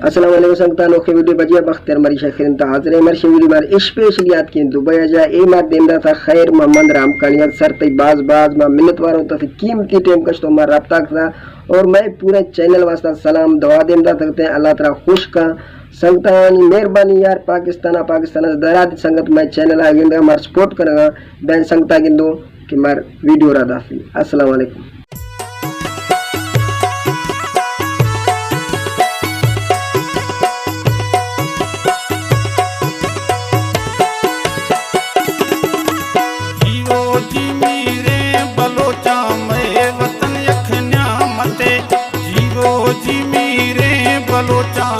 السلام علیکم سنگتاں، نوکیں ویڈیو بجیا بختیار مری شخرین تا حاضر ہے۔ مرشی ویڈیو مار اسپیشلی یاد کیں دبئی جا اے مار دیم داتا خیر محمد رامکانی سر تئی باز باز ما منت واروں تا قیمتی ٹائم کش تو مار رابطہ کتا اور میں پورے چینل واسطہ سلام دعا دیم داتا ہیں۔ اللہ ترا خوش کا سنگتانی مہربانی یار، پاکستان پاکستان دراد سنگت میں چینل آ گندگا مار سپورٹ کنگا بین سنگتا گندو کہ مار ویڈیو را داسی۔ السلام علیکم۔ جیو جی میریں بلوچاں، مئے وطن یک نعمتے۔ جیو جی میریں بلوچاں،